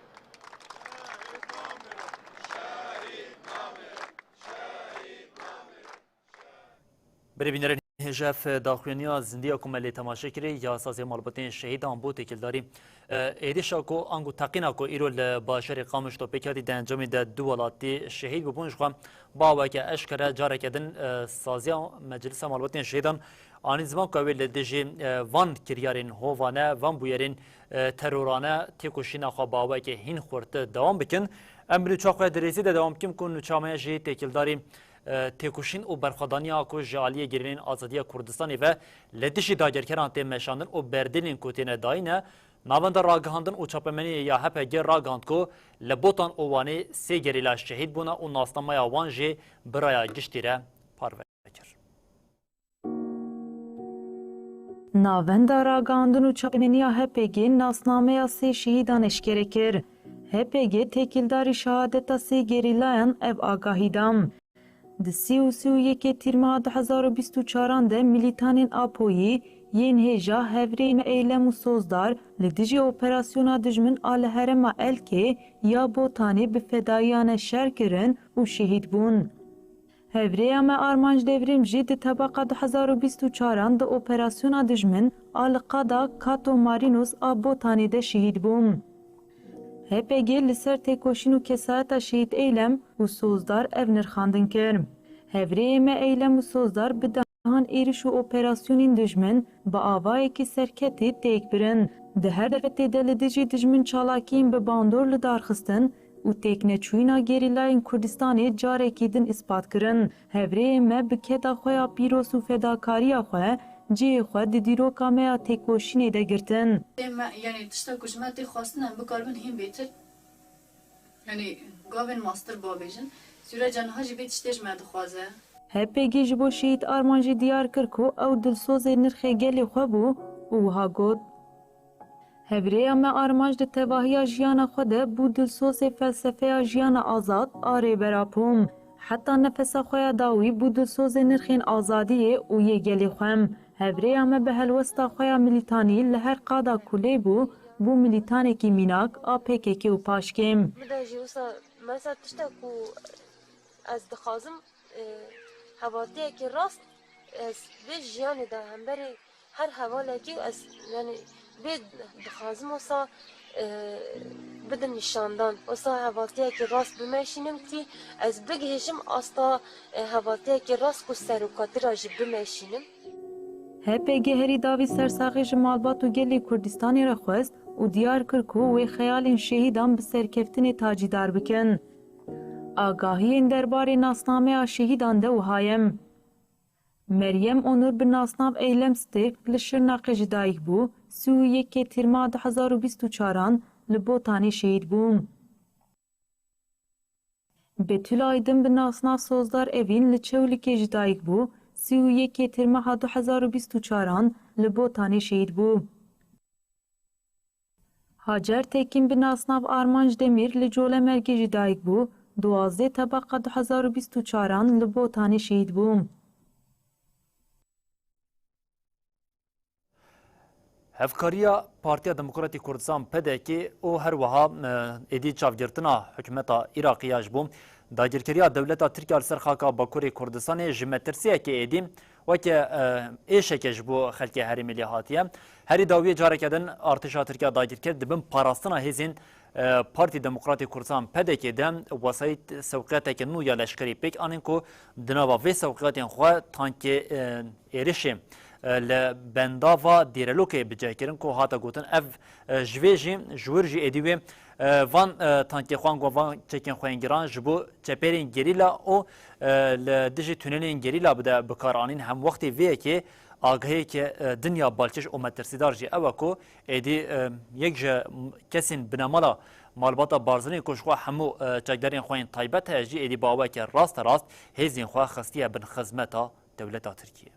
Berê bînerên hêja, ev daxuyaniya zindî ya ku me lê temaşe kirî ya Saziya Malbatên Şehîdan bû têkildarî, e, êrişa ku ango teqîna ku îro li bajarê Qamişlo pêk hatî di encamê de du welatî şehîd bûbûn. Ji xwe bi aweke eşkere careke din, e, Saziya Meclisa Malbatên Şehîdan anî ziman ku ew ê li dijî, e, van kiryarên hovane, van bûyerên, e, terorane têkoşîna xwe bi aweke hîn xurtir dewam bikin. Em bi nûça xwe di rêzê de dewam bikin ku nûça me jî têkildarî e, têkoşîn û berxwedaniya ku ji aliyê gerîleyên azadiya Kurdistanê ve li dijî dagirkeran tê meşandin û berdêlên ku têne dayîn e, Navenda Ragihandin û Çapemeniyê ya H P G ragihand ku li Botan û Wanê sê gerîla şehîd bûne û nasnameya wan jî bi raya giştî re parve kir. Navenda Ragihandin û Çapemenîya H P G nasnameya sê şehîdan eşkere kir. H P G têkildarî şehadeta sê gerîlayan ev agahî da. Di sî û sî û yekê Tîrmeha du hezar û bîst û çaran de milîtanên Apoyî yên hêja Hevrêyê me Eylem û Sozdar li dijî operasyona dijmin a li herêma Elkê ya Botanê bi fedayiyane şer kirin û şehîd bûn. Hevrêya me Armanc Devrîm jî di tebaqa du hezar û bîst û çaran di operasyona dijmin a li qada Kato Marînos a Botanê de şehîd bû. H P G li ser têkoşîn û kesayeta Şehîd Eylem û Sozdar ev nirxandin kir: Hevrêyê me Eylem û Sozdar bi dehan êriş û operasyonên dijmin bi avayekî serketî têk birin. Di her derfetê de li dijî dijmin çalakiyên bi bandor li dar xistin û têkneçûyîna gerîlayên Kurdistanê carekî din îspat kirin. Hevrêyê me bi keda xwe ya pîroz û fedakariya xwe cihê xwe di dîroka me ya têkoşînê de girtin. Ê me, yanî tişta ku ji me tê xwestin em bikaribin hîn bêtir, yanî gavên mastir bavêjin. Sûreca niha jî vê tiştê ji me dixwaze. H P G ji bo Şehîd Arman jî diyar kir ku ew dilsozê nirxê gelê xwe bû û wiha got: Hevrêya me Armanc di tevahiya jiyana xwe de bû dilsozê felsefeya jiyana azad a Rêber Apo. Heta nefesa xwe ya dawî bû dilsozê nirxên azadiyê û yê gelê xwe. Hevrêya me bi helwesta xwe ya milîtanî li her qada ku lê bû, bû milîtanekî mînak a P K K û paşkêm. Min de jî wisa mesela tiştek ku ez dixwazim, e, hevaltiyekî rast ez vê jiyanê de hemberî her hevalekî ez, yanî, vê dixwazim wisa, e, bidim nîşandan. Wisa hevaltiyekî rast bimeşînim kî ez bigihêjim asta, e, hevaltiyekî rast ku serokatira jî bimeşînim. H P G herî dawî sersaxî ji malbat û gelê Kurdistanê re xwest û diyar kir ku wê xeyalên şehîdan bi serkeftinê tacîdar bikin. Agahiyên derbarê nasnameya şehîdan de wiha ye: Meryem Onur bi nasnav Eylem Stêrk li Şirnexê ji dayik bû, sî û yekê Tîrmeha du hezar û bîst û çaran li Botanê şehîd bû. Betül Aydın bi nasnav Sozdar Evîn li Çewlikê ji dayik bû, sî û yekê Tîrmeha du hezar û bîst û çaran li Botanê şehîd bû. Hacer Tekin bi nasnav Armanc Demîr li Colemêrgê ji dayik bû, duwazdeh tebaqa du hezar û bîst û çaran li Botanê şehîd bû. Hevkariya Partiya Demokratîk Kurdistan, P D K, û her wiha, e, êdî çavgirtina hikûmeta Iraqê ya ji bo dagirkeriya dewleta Tirkiye li ser xaka Bakurê Kurdistanê ji metirsiyeke êdî weke, e, êşeke ji bo xelkê herêmê lê hatiye. Herî dawiyê careke din artêşa Tirkiye dagirker di bin parastina hêzên, e, Partî Demokratîk Kurdistan, P D K, de wesayît sewqiyateke nû ya leşkerî pêk anîn ku di nava vê sewqiyatên xwe tankê, e, êrişê, e, li bendava Dêrelokê bi cih kirin ku hate gotin ev, e, ji vê jî, ji wir jî êdî wê, e, van, e, tankê xwe ango van çekên xwe yên giran ji bo çepêrên gerîla û, e, li dijî tunelên gerîla bide bikaranîn. Hemwextê vê yekê agahiyeke, e, din ya balkêş û metirsîdar jî ew e ku êdî, e, yek ji kesên binemala malbata Barzanî ku ji xwe hemû, e, çekdarên xwe yên taybet heye jî êdî bi aweke rasterast hêzên xwe xistiye bin xizmeta dewleta Tirkiye.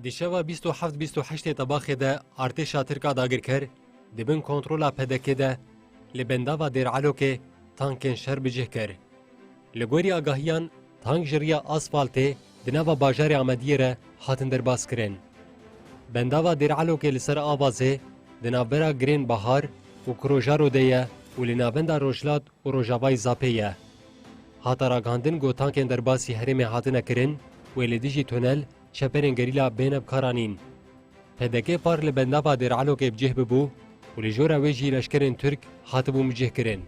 Di şeva bîst û heft bîst û heştê Tebaxê de artêşa Tirk a dagirker di bin kontrola P D K de li bendava Dêr Elokê tankên şer bi cih kir. Li gorî agahiyan, tank ji riya asfaltê di nava bajarê Amediyê re hatin derbas kirin. Bendava Dêr Elokê li ser avazê di navbera Girên Bahar û Kurojaro de ye û li navenda Rojhilat û Rojavayê Zapê ye. Hate ragihandin ku tankên derbasî herêmê hatine kirin û ê li dijî tunel, çeperên gerîla bêne bikaranîn. P D K par li bendava Dêr Elokê bi cih bibû û li jora wê jî leşkerên Tirk hatibûn bicihkirin.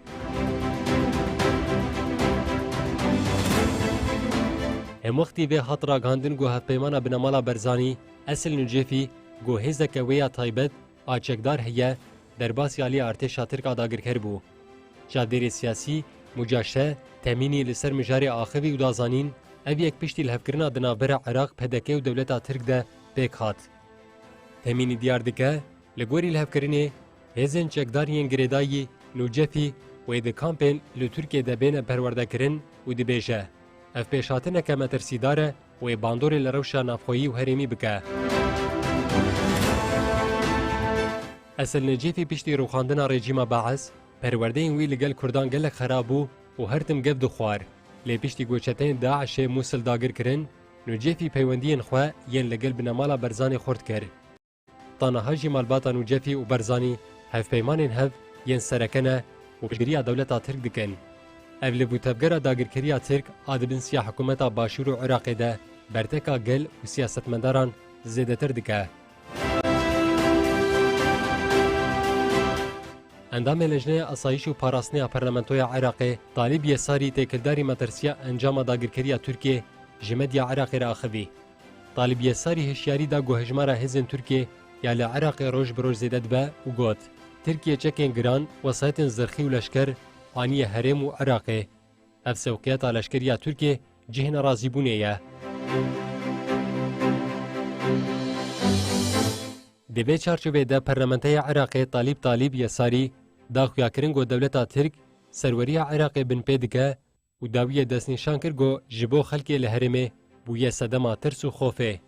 Hemwextî vê hat ragihandin ku hevpeymana binemala Barzanî, Esil Nûcefî, ku hêzeke wê ya taybet a çekdar heye, derbasî alî artêşa Tirk a dagirker bû. Çavdêrê siyasî Mucaşe Temînî li ser mijarê axivî û da zanîn, ev yek piştî lihevkirina di navbera Iraq P D K û dewleta Tirk de pêk hat. Temînî diyar dike, li gorî lihevkirinê, hêzên çekdar yên girêdayî Nûcefî wê di kampên li Tirkiyê de bêne perwerdekirin û dibêje, ev pêşhatineke metirsîdar e û ê bandorê li rewşa navxweyî û herêmî bike. Esil Necefî piştî rûxandina rejîma Baes, perwerdeyên wî li gel Kurdan gelek xerab bû û her tim gef dixwar. Lê piştî ku çeteyên DAIŞê Mûsil dagir kirin, Nûcefî peywendiyên xwe yên li gel binemala Barzanî xurt kir. Ta niha jî malbata Nûcefî û Barzanî hevpeymanên hev yên sereke ne û piştgiriya dewleta Tirk dikin. Ev liv û tevgera dagirkeriya Tirk a di bin siya hikûmeta Başûr û Iraqê de berteka gel û siyasetmedaran zêdetir dike. Endamê Lejneyê Asayîş û Parastinê ya Parlamentoya Iraqê Talîb Yesarî têkildarî metirsiya encama dagirkeriya Tirkiyê ji medya Iraqê re axivî. Talîb Yesarî hişyarî da ku hejmara hêzên Tirkiyê ya li Iraqê roj bi roj zêde dibe û got, Tirkiye çekên giran, wesayetên zirxî û leşker aniye herêm û Iraqê. Ev sewqiyeta leşkerî ya Tirkiyê cihê nerazîbûnê ye. Di vê çarçovê de Parlamenteya Iraqê Talîb Talîb Yesarî da xuyakirin ku dewleta Tirk serweriya Iraqê binpê dike û dawiyê destnîşan kir ku ji bo xelkê li herêmê bûye sedema tirs û xofê.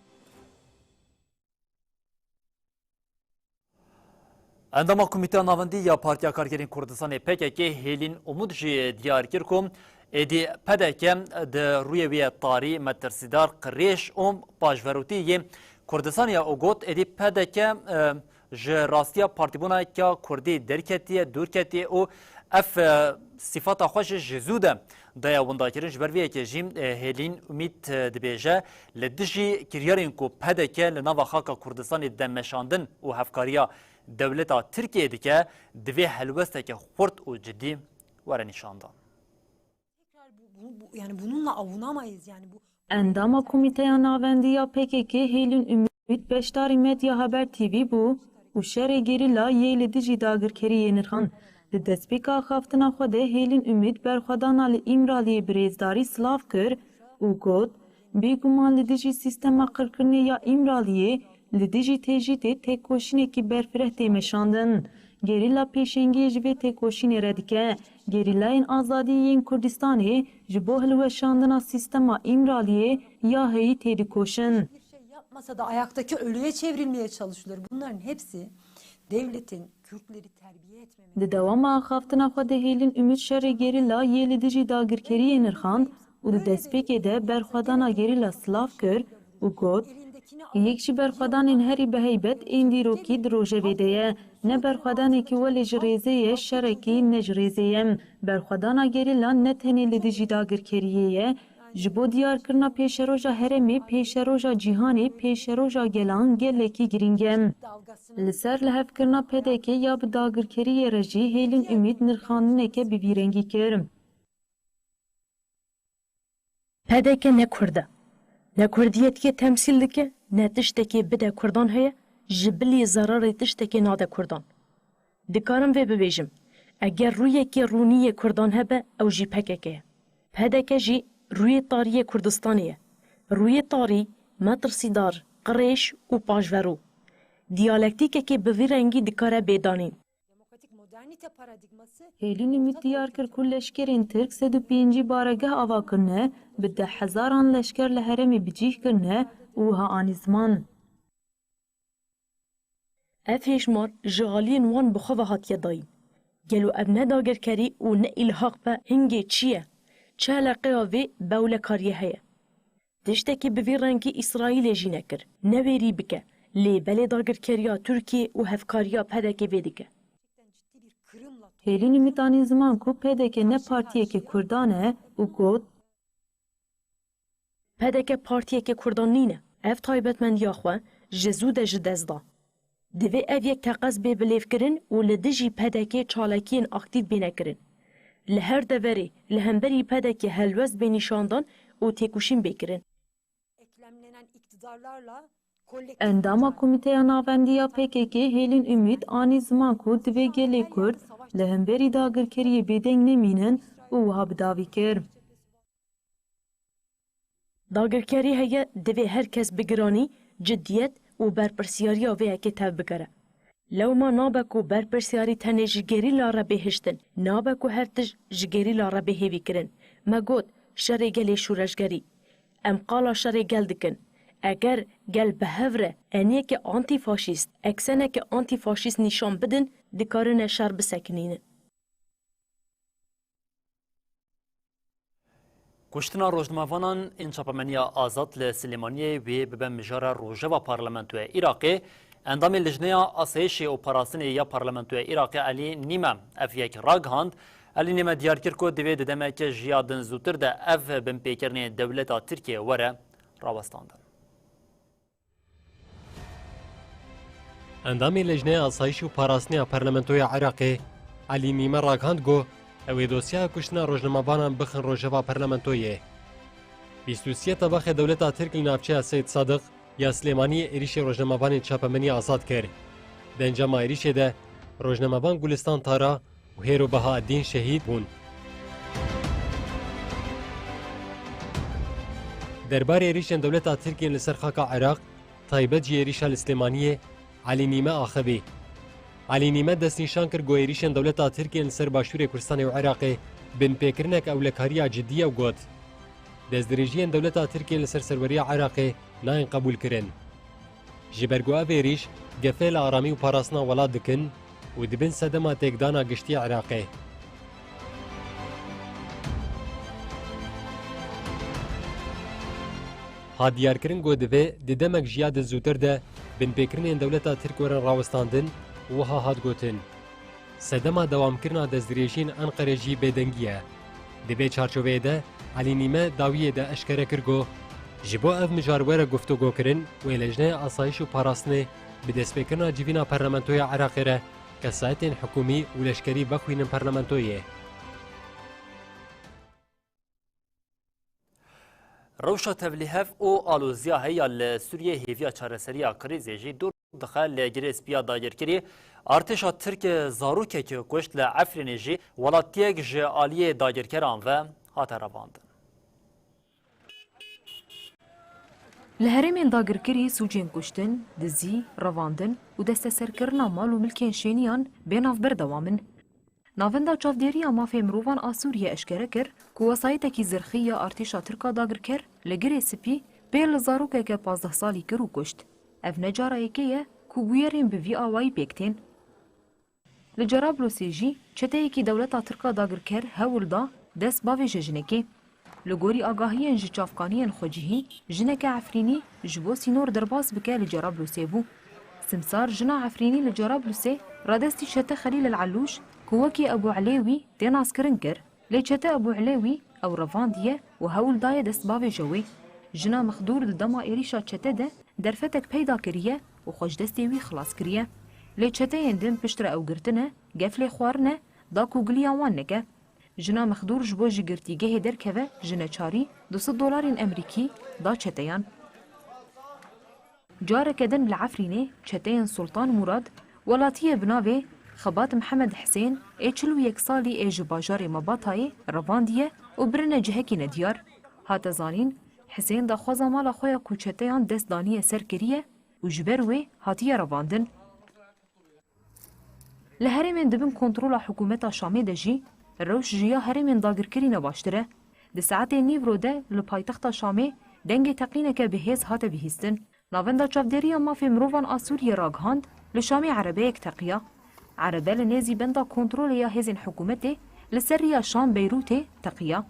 Endama Komîteya Navendî ya Partiya Karkerên Kurdistanê P K K Hêlîn Umut jî diyar kir ku êdî P D K di rûyê wê tarî, metirsîdar, qirêj û paşverûtî yê Kurdistanê ye û got, êdî P D K, e, ji rastiya partîbûna ya Kurdî derketiye, dûr ketiye û ev, e, sîfata xwe jî ji zû de daye windakirin. Ji ber vê yekê jî, e, Hêlîn Umît, e, dibêje, li dijî kiryarên ku P D K li nava xaka Kurdistanê de meşandin û hevkariya dewleta Tirkiyê dike, divê helwesteke xurt û cidî were nîşandan. Tekrar bu, bu, bu, yani bununla avunamayız yani bu. Endama Komîteya Navendî ya P K K Hêlîn Umît beşdarî Medya Haber T V bû û şerê gerîla yê li dijî dagirkeriyê nirxand. Di destpêka axaftina xwe de Hêlîn Umît berxwedana li Îmraliyê bi rêzdarî silav kir û got, Bêguman li dijî sîstema qirkirinê ya Îmraliyê, li dijî tecrîdê têkoşînekî berfireh tê meşandin. Gerîla pêşengiyê ji vê têkoşînê re dike. Gerîlayên azadî yên Kurdistanê ji bo hilweşandina sîstema Îmraliyê ya heyî têdikoşin. Bir şey yapmasa da ayaktaki ölüye çevrilmeye çalışılır. Bunların hepsi devletin Kürtleri terbiye etmemesi. Di dewama axaftina xwe de Hêlîn Umît şerê gerîla yê li dijî dagirkeriyê nirxand û di destpêkê de berxwedana gerîla silav kir û got, Yek ji berxwedanên herî bi heybet ên dîrokî di rojevê de ye. Ne berxwedanekî welê ji rêzê ye, şerekî ne ji rêzê ye. Berxwedana gerîla ne tenê li dijî dagirkeriyê ye, ji bo diyarkirina pêşeroja herêmê, pêşeroja cîhanê, pêşeroja gelan gelekî girîng e. Li ser lihevkirina P D K ya bi dagirkeriyê re jî Hêlîn Umît nirxandineke bi vî rengî kir. P D K ne Kurd e. Ne Kurdiyetiyê temsîl dike, ne tiştekê bide Kurdan heye, ji bilî zerarê tiştekê nade Kurdan. Dikarim vê bibêjim, eger rûyekê rûnî yê Kurdan hebe, ew jî P K K ye. P D K jî rûyê tarî yê Kurdistanê ye. Rûyê tarî, metirsîdar, qirêj û paşverû. Diyalektîkekê bi vî rengî dikare bê danîn. Demokratik modernite paradigması Hêlîn Umît diyar kir ku leşkerên Tirk sed û pêncî baregeh ava kirine, bi deh hezaran leşker li herêmê bi cih kirine û wiha anî ziman. Ev hêjmar ji aliyên wan bi xwe ve hatiye dayîn. Gelo ev ne dagirkerî û ne îlhaq be hingê çi ye? Çi eleqeya vê bi ewlekariyê heye? Tiştekî bi vî rengî Îsraîlê jî nekir. Ne wêrî bike, lê belê dagirkeriya Tirkiyê û hevkariya P D K vê dike. Hêlîn Umît anî ziman ku P D K ne partiyeke Kurdan e û got, P D K partiyeke Kurdan nîne. Ev taybetmendiya xwe ji zû de ji dest da. Divê ev yek teqez bê bilêvkirin û li dijî P D K çalakiyên aktîf bêne kirin. Li her deverê li hemberî P D K helwest bê nîşandan û têkoşîn bê kirin. Endama Komîteya Navendî ya P K K Hêlîn Umît anî ziman ku divê gelê Kurd li hemberî dagirkeriyê bêdeng nemînin û wiha bi dawî kir. Dagirkerî heye, divê her kes bi giranî, cidiyet û berpirsiyariya vê yekê tev bigere. Lewma nabe ku berpirsiyarî tenê ji gerîla re bê hiştin, nabe ku her tişt ji gerîla re bê hêvîkirin. Me got, şerê gelê şoreşgerî. Em qala şerê gel dikin. Eger gel bi hev re eniyeke antîfaşîst, ekseneke antîfaşîst nîşan bidin, dikarine şer bisekinînin. Kuştina rojnamevanan ên çapemeniya Azad li Silêmaniyê wê bibe mijara rojeva Parlamentoya Iraqê. Endamê Lijneya Asayişê û Parastinê ya Parlamentoya Iraqê Elî Nîme ev yek ragihand. Elî Nîme diyar kir ku divê di demeke ji ya din zûtir de ev binpêkirinê dewleta Tirkiyê were rawestandin. Endamê Lejneya Asayîş û Parastinê ya Parlamentoya Iraqê, Elî Nîme ragihand ku ew ê dosyaya kuştina rojnamevanan bixin rojeva parlamentoyê. Bîst û sê tebaxê dewleta Tirk li navçeya Seyd Sadiq ya Silêmaniyê êrîşê rojnamevanên çapemenî azad kir. Di encama êrîşê de rojnamevan Gulistan Tara û Hêro Bahaeddîn şehîd bûn. Derbarê êrîşên dewleta Tirk yên li ser xaka Iraq, taybet jî êrîşa li Silêmaniyê, Elî Nîme axivî. Elî Nîme destnîşan kir ku êrîşên dewleta Tirk yên li ser Başûrê Kurdistanê û Iraqê binpêkirinek ewlekariya cidî ye û got, Destdirêjiyên dewleta Tirk yên li ser serweriya Iraqê nayên qebûlkirin. Ji ber ku ev êrîş gefê li aramî û parastina welat dikin û dibin sedema têkdana giştî Iraqê. Hat diyarkirin ku divê di demek ji ya din zûtir de binpêkirinên dewleta Tirk werin rawestandin û wiha hat gotin, Sedema dewamkirina destdirêjiyên Enqerê jî bêdengî ye. Di vê çarçoveyê de Elî Nîme dawiyê de eşkere kir ku ji bo ev mijar were guftûgokirin wê Lejneya Asayîş û Parastinê bi destpêkirina civîna Parlamentoya Iraqê re kesayetên hikûmî û leşkerî vexwînin parlamentoyê. Rewşa tevlîhev û aloziya heya li Sûriyê hêviya çareseriya krîzê jî dûr dixe. Li Girê Spî ya dagirkirî artêşa Tirk zarokek kuşt, li Efrînê jî welatiyek ji aliyê dagirkeran ve hate revandin. Li herêmên dagirkirî sûcên kuştin, dizî, revandin û desteserkirina mal û milkên şêniyan bênav berdewam in. Navenda Çavdêriya Mafê Mirovan a Sûriyê eşkere kir ku wesayetekî zirxî ya artêşa Tirk a dagirker li Girê Spî pê li zarokeke pazdeh salî kir û kuşt. Ev ne cara yekê ye ku bûyerên bi vî awayî pêk tên. Li Cerablûsê jî çeteyekî dewleta Tirk a dagirker hewl da dest bavêje jinekê. Li gorî agahiyên ji çavkaniyên xwecihî, jineke Efrînî ji bo sînor derbas bike li Cerablûsê bû. Simsar jina Efrînî li Cerablûsê radestî çete Xelîl El Elûş ku wekî Ebû Elêwî tê naskirin kir. Lê çete Ebû Elêwî ew revandiye û hewl daye dest bavêje wê. Jina mixdûr di dema êrîşa çete de derfetek peyda kiriye û xwe ji destê wî xilas kiriye. Lê çeteyên din piştre ew girtine, gef lê xwarine, da ku giliya wan neke. Jina mixdûr ji bo ji girtîgehê derkeve ji neçarî du sed dolarên Emerîkî da çeteyan. Careke din li Efrînê çeteyên Sultan Murad, welatiyê bi navê Xebat Mihemed Hisên ê çil û yek salî ê ji bajarê Mabatayê revandiye û birine cihekî nediyar. Hate zanîn, Hisên daxwaza mala xwe ya ku çeteyan dest daniye ser kiriye û ji ber wê hatiye revandin. Li herêmên di bin kontrola hikûmeta Şamê de jî rewş ji ya herêmên dagirkirî ne baştir e. Di saetên nîvro de li paytexta Şamê dengê teqîneke bi hêz hate bihîstin. Navenda Çavdêriya Mafê Mirovan a Sûriyê ragihand, li Şamê erebeyek teqiya. Erebe li nêzî benda kontrolê ya hêzên hikûmetê li ser riya Şam Beyrûtê teqiya.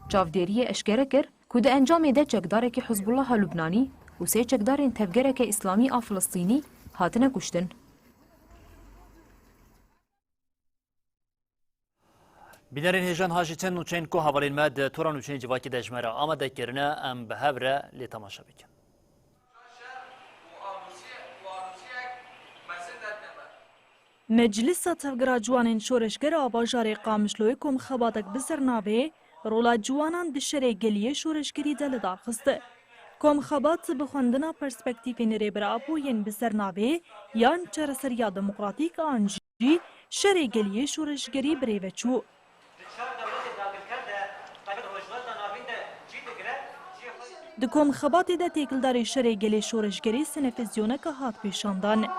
Çavdêriyê eşkere kir, ku di encamê de çekdarekî Hizbullaha Lubnanî û sê çekdarên Tevgereke Îslamî a Filistînî hatine kuştin. Bînerên hêja, niha jî çend nûçeyên ku hevalên me di tora nûçeyên civakî de ji me re amade kirine, em bi hev re lê temaşe bikin. Meclisa Tevgera Ciwanên Şoreşger a bajarê Qamişloyê komxebatek bi ser navê Rola Ciwanan di Şerê Geliyê Şoreşgerî de li dar xist. Komxebat bi xwendina perspektîfên Rêber Apo yên bi ser navê Yan Çareseriya Demokratîk an jî Şerê Geliyê Şoreşgerî bi rê ve çû. Di çar dewletê dagirker de, taybet Rojhilata Navîn de cî digire, cihê xwe Di komxebatê de têkildarî Şerê Gelê Şoreşgerî sînefizyoneke hat pêşandan.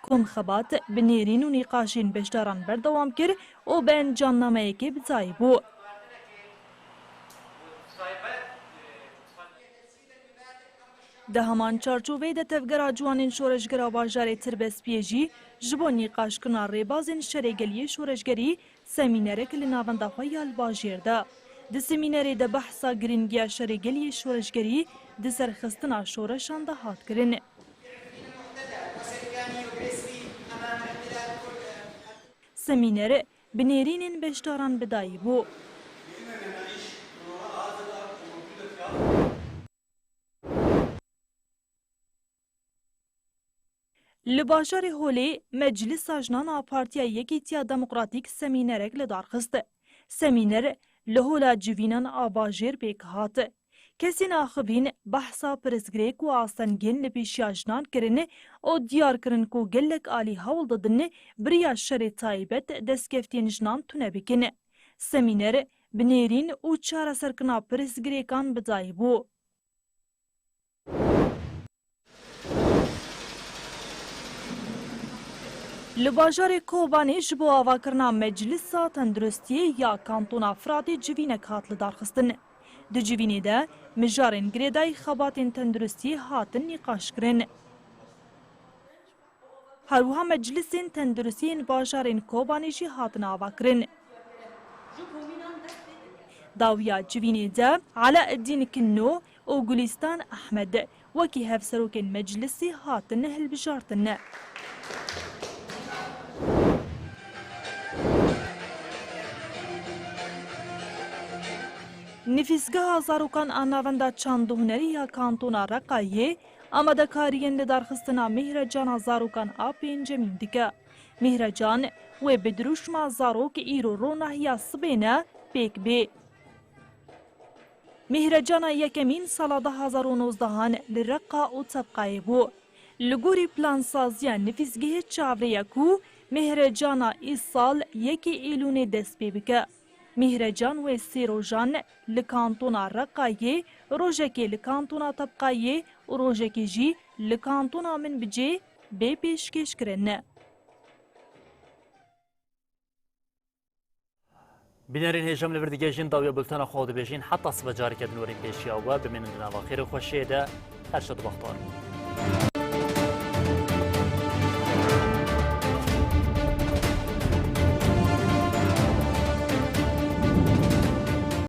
Komxebat bi nêrîn û nîqaşên beşdaran berdewam kir û bi encamnameyekê bi dayî bû. Di heman çarçoveyê de Tevgera Ciwanên Şoreşgera Bajarê Tirbespiyê jî ji bo nîqaşkirina rêbazên Şerê Geliyê Şoreşgerî semînerek li navenda xwe ya li bajêr da. Di semînerê de behsa girîngiya Şerê Geliyê Şoreşgerî di serxistina şoreşan de hat kirin. Semîner bi nêrînên beşdaran bi dayî bû. Li bajarê Holê Meclisa Jinan a Partiya Yekîtiya Demokratîk semînerek li dar xist. Semîner li Hola Civînan a bajêr pêk hat. Kesên axivîn behsa pirsgirêk û astengên li pêşiya jinan kirin û diyar kirin ku gelek alî hewl didin bi riya şerê taybet destkeftiyên jinan tune bikin. Semîner bi nêrîn û çareserkirina pirsgirêkan bi dayî bû. Li bajarê Kobanê ji bo avakirina Meclisa Tenduristiyê ya Kantona Firatê civînek hat lidarxistin. Di civînê de mijarên girêdayî xebatên tenduristiyê hatin nîqaşkirin. Her wiha meclisên tenduristiyên bajarên Kobanê jî hatin avakirin. Dawiya civînê de Alaeddîn Kinno û Gulîstan Ehmed wekî hevserokên meclisî hatin hilbijartin. Nifîsgeha Zarokan a Navenda Çand û Hunerî ya Kantona Reqayê amadekariyên lidarxistina Mîhrecana Zarokan a pêncemîn dike. Mîhrecan wê bi dirûşma Zarok îro ronahiya sibê ne pêk bê. Mîhrecana yekemîn sala du hazar û nozdehan li Reqa û Tebqayê bû. Li gorî plansaziya nifîsgehê çavrê ye ku Mîhrecana îsal yekê Îlûnê dest pê bike. Mîhrecan wê sê rojan li Kantona Reqayê, rojekê li Kantona Tebqayê û rojekê jî li Kantona Minbicê bê pêşkêşkirin. Bînerên hêja, em li vir digihîjin dawiya bultena xwe û dibêjin heta sibe careke din werin pêşiya we, bimînin di nava xêr û xweşiyê de, her şad û bextewar bin.